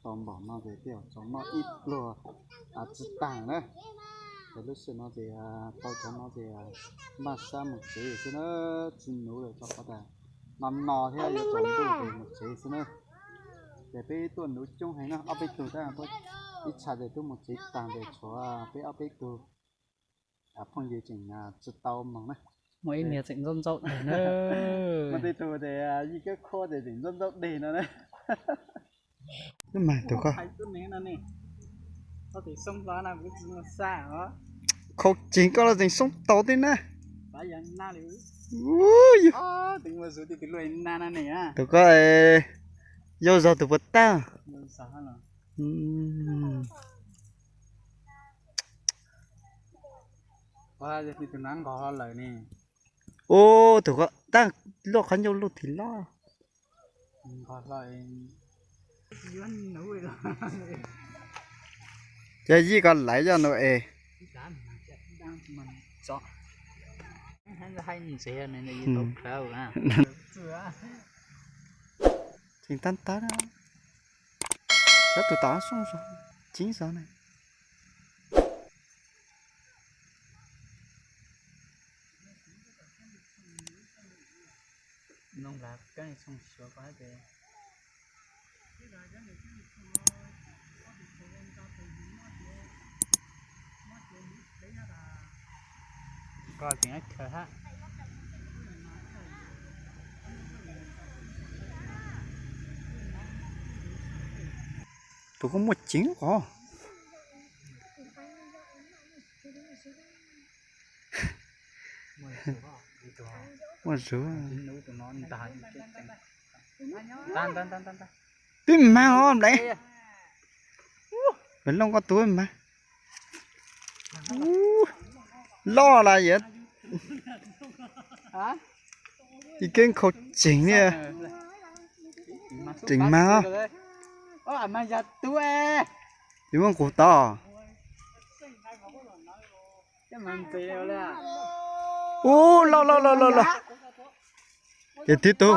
Tau npaum no ces tej zaum tau noj ib pluag tsis tag na. Ces lub sij hawm no ces tau cov no ces npaj sab mus tsev xwb na, tsis nuv lawm rau qhov tias no no thiab yuav tsaus ntuj ces mus tsev xwb na. Ces peb tuaj nuv coob heev na, ob peb tug tab ib tsham ces twb mus tsev tag ces tshuav peb ob peb tug phooj ywg tseem tsis tau moog na. Muaj ib niag tseem ntxaub ntxaub deg na. Muaj tej tug tias yij kab khuab ces tseem ntxaub ntxaub deg no na. Tus koj, khau ceev koj los tseem soob tau tib na. Tus koj yau zog tus puas tag. Ua tus koj tab luaj qhov ncauj luj thim loj. Cov yij ko laiv coj nua es. Tseem tab tab, cov tus tom soob zog, ceev zog na. Tus koj muaj ceev os. Muaj zug. Twb maag os nplej. Pem looj koj tus maag. Loj las yam. Ib keeb khau tseem li. Tseem maag. Yus muab nqus tau. Ub, loj loj loj loj loj. Ces tib tug.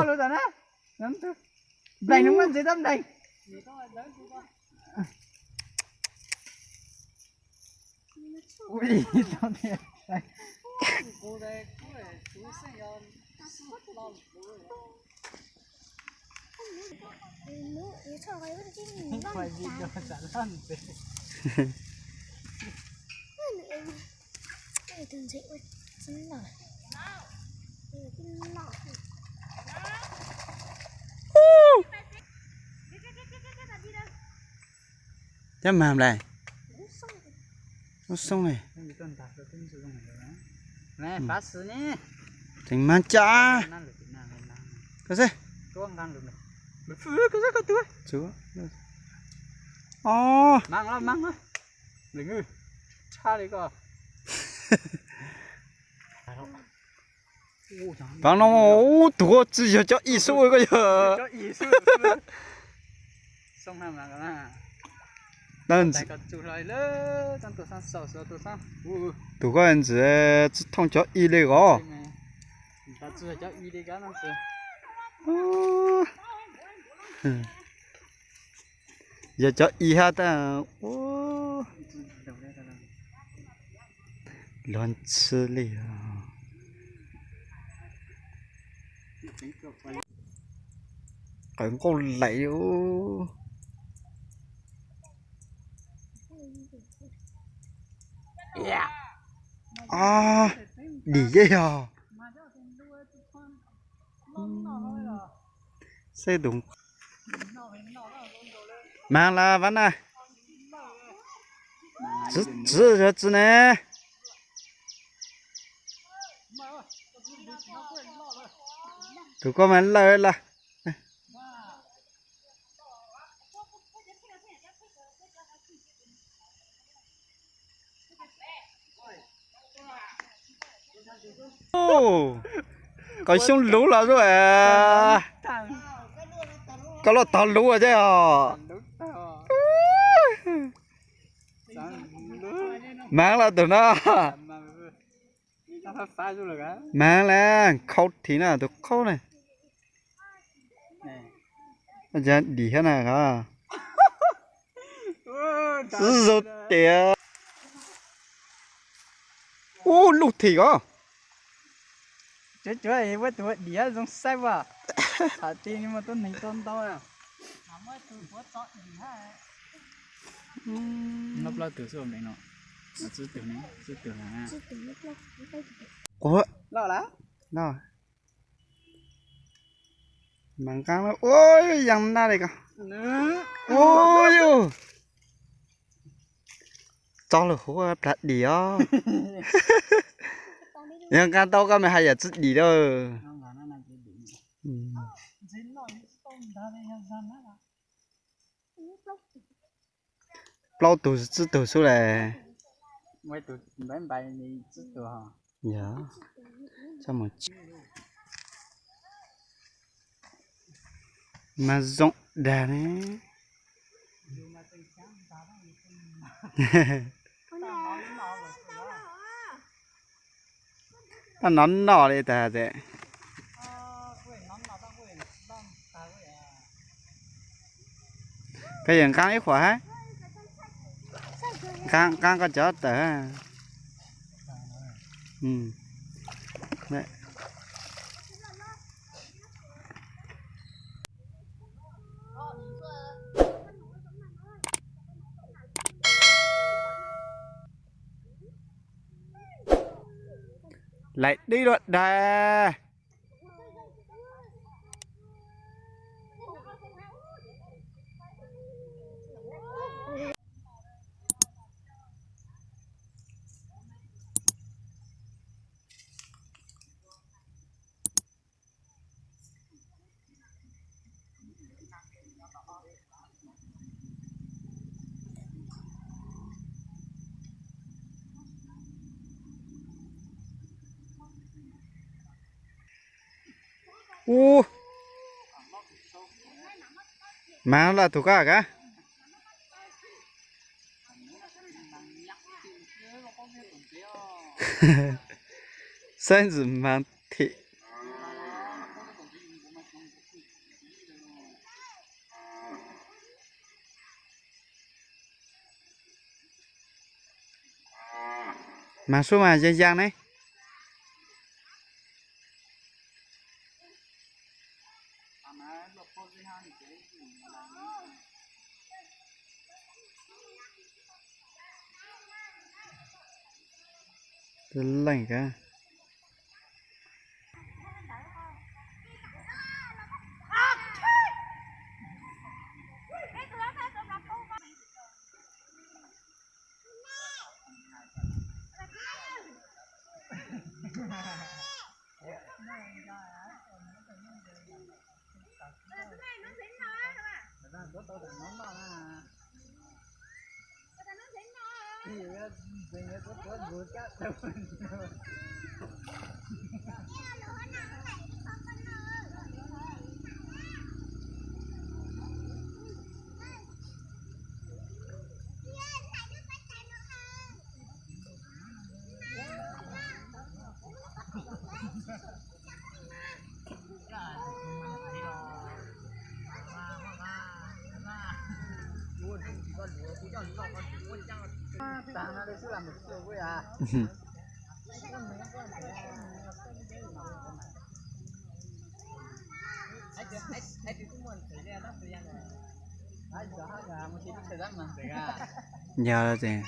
Cov maag nplej. Lub xoob li. Tseem maag cas. Koj xwb. Os. Tav no ub, tus koj tsis yog cov ib xub koj yog. Tus koj ntxim tsis thooj cov ib li os. Yog cov ib hab tab ua luag ntxhi li os. Qawv nqauj laim. Dim yej yog. Xeb tus. Maag las Vab na. Tsi, tsi, tsi ne. Tus koj mas lawm las. Koj xyoob luv los zuj. Koj loj tog luv thiab os. Maag los tus no. Maag las, khau thiv na tus qaub na. Dim thiab na os. Zoo tiag. Ub, luj thim os. Cuav cuav ua tus diav zoo saib as. Tham ti mas tuab neeg tau ntau. Plaub tug xwb no, tsib tug, tsib tug. Quav, no, mas nqaa ua yam naj li ko. Ua yus txog lawm huv plhav dim os. Yog nqaa tau koj mas haj yam tsib dim lawm. Plaub tug tsib tug xwb las. Yog, mas zoo dag ne. Paj nov noj li tas tes. Koj yawm nqaa ib qhuam hab. Nqaa koj cov tawm. Laim dib luaj dag. Ub, mas laj tug koj ka. Saib ntxwm mas thim. Mas sub mas yag yag ne. Leej ka. Yog tes.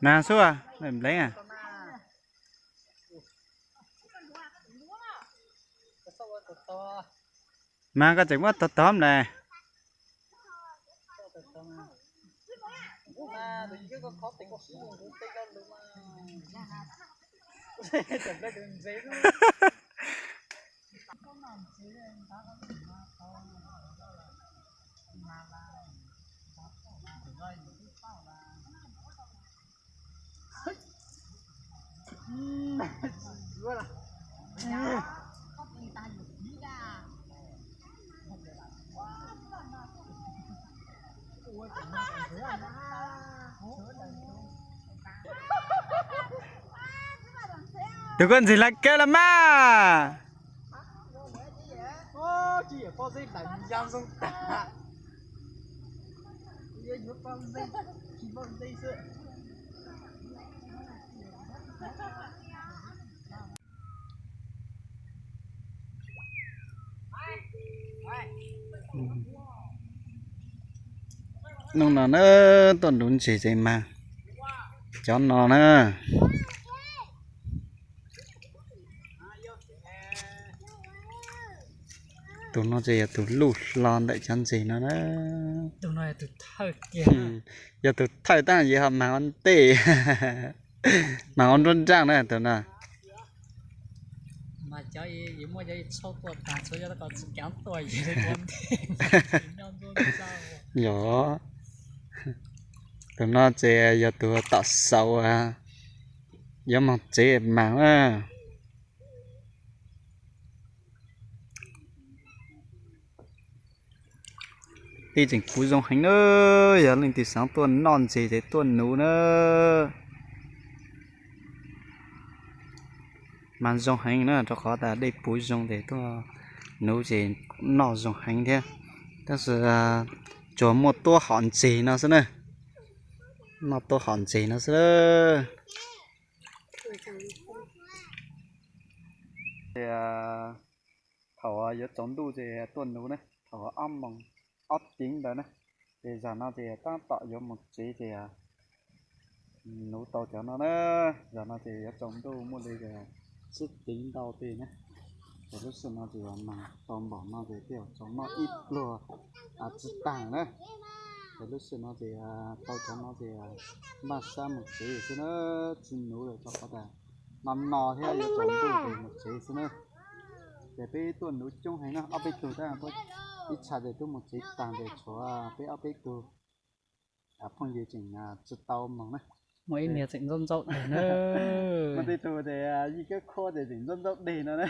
Nas xub, nplev. Mas koj tseem muab tog tog nplev. Tus koj ntxig lawv kawg los mas. Hnub no na, tuaj nuv ntses ces mas cov no na. Tus no ces yog tus luj hlo ntawm cov ntses no na. Yog tus thawj tab yus ho mas ua ntej, mas ua nruab nraj na tus no. Yog, tus no ces yog tus tom xaus yuav moog tsev mas na. Tej tseem puv zoo heev na, yog leej twg xaav tuaj noj ntses ces tuaj nuv na. Mas zoo heev na, rau qhov tas dej puv zoo ces tuaj nuv ces noj zoo heev thiab. Tab sis tsuas muaj tuab hom ntses no xwb na, noj tuab hom ntses no xwb. Thaum yuav tsaus ntuj ces tuaj nuv na, thaum ob moos ob teev ntawd na, ces zag no ces tab tom yuav mus tsev ces nuv tau cov no na. Zag no ces yuav tsaus ntuj muaj li sib teev ntau tej na, ces lub sij hawm no ces mas tau npaum no ces tej zaum tsaus noj ib pluag tsi taag na. Ces lub sij hawm no ces tau cov no ces npaj sab mus tsev xwb na, tsi nuv lawm rau qhov tas no no thiab yuav tsaus ntuj ces mus tsev xwb na. Ces peb tuaj nuv coob heev na, ob peb tug tab ib tsham ces twb mus tsev taag ces tshuav peb ob peb tug phooj ywg tseem tsi tau moog na. Muaj ib niag tseem ntxaub ntxaub deg na. Muaj tej tug ces yij kab khuab ces tseem ntxaub ntxaub deg no na.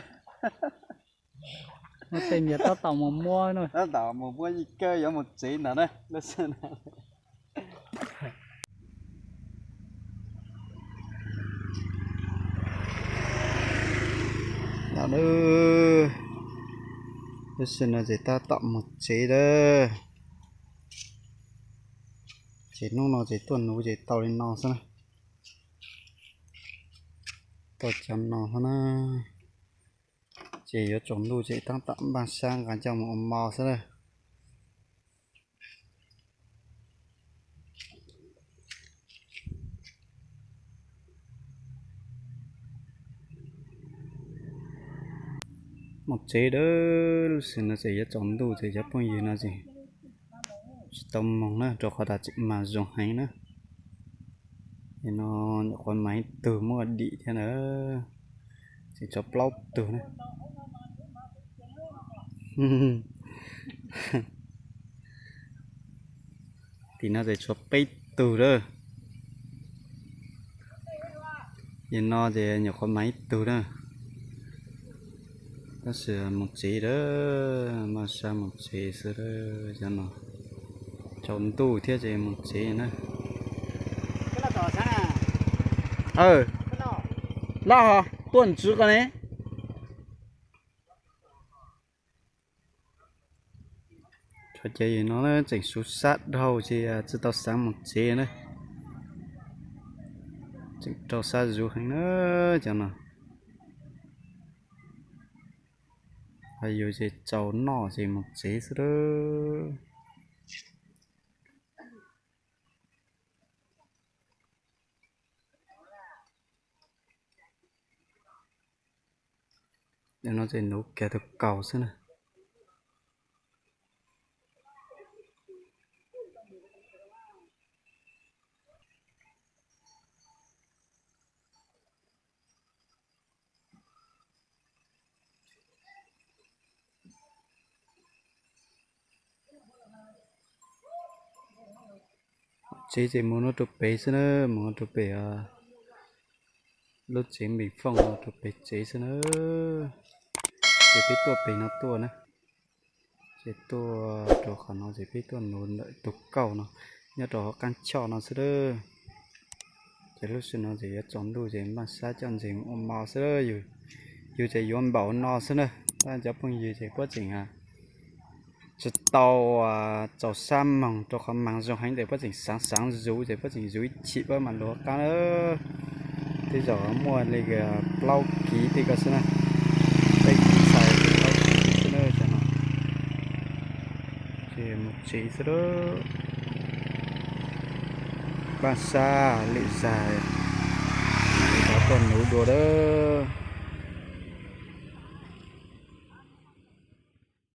Muaj tej niag tab tom mus muab, tab tom mus muab yij kab yuav mus tsev ntawd na. Lub sij hawm no ces tab tom mus tsev lawm. Ces hnub no ces tuaj nuv ces tau li no xwb na. Tau cov no xwb na. Ces yuav tsaus ntuj ces tab tom npaj sab nqa coj mus ua mov xwb na. Mus tsev lawm, lub sij hawm no ces yuav tsaus ntuj ces cov phooj ywg no ces tsis tau moog na, rau qhov tas tseem mas zoo heev na. No nyuam qhuav mas ib tug muaj dim thiab na, tseem tshuav plaub tug na. Tim no ces tshuav peb tug lawm. Yog no ces nyuam qhuav mas ib tug na. Tab sis mus tsev lawm, maj sab mus tsev xwb lawm. Cov no tsaus ntuj thiab ces mus tsev na. Laj hos tuaj ntsis ko ne. Cov ces no tseem suv sab dhau ces tsis tau xav mus tsev na. Tseem rau sab zuv heev na cov no. Ho yus ces tsaus noj ces mus tsev xwb lawm. No ces nuv kiag tus kaus xwb na. Tsev ces mus no rau pem xwb na, mus no rau pem lub tsev npis fooj no rau pem tsev xwb na. Ces peb tuaj pem no tuaj na. Ces tuaj rau qhov no ces peb tuaj nuv ntawm tus kauj no, nyob rau hauv qab choj no xwb lawm. Ces lub sij hawm no ces yuav tsaus ntuj ces npaj sab coj ntseeg ua mov xwb. Yus ces yuav npaum no xwb na. Tab cov phooj ywg ces puab tseem tsis tau txaus sab moog rau qhov maag zoo heev tes puab tseem xaav xaav zuv ces puab tseem zuv ib chim puab mam lug qab na. Tej zaum muaj li plaub kiv tej ko xwb na. Peb kiv txhais plaub kiv xwb na cov no. Ces mus tsev xwb lawm. Npaj sab lwm zag, cov tuaj nuv dua lawm.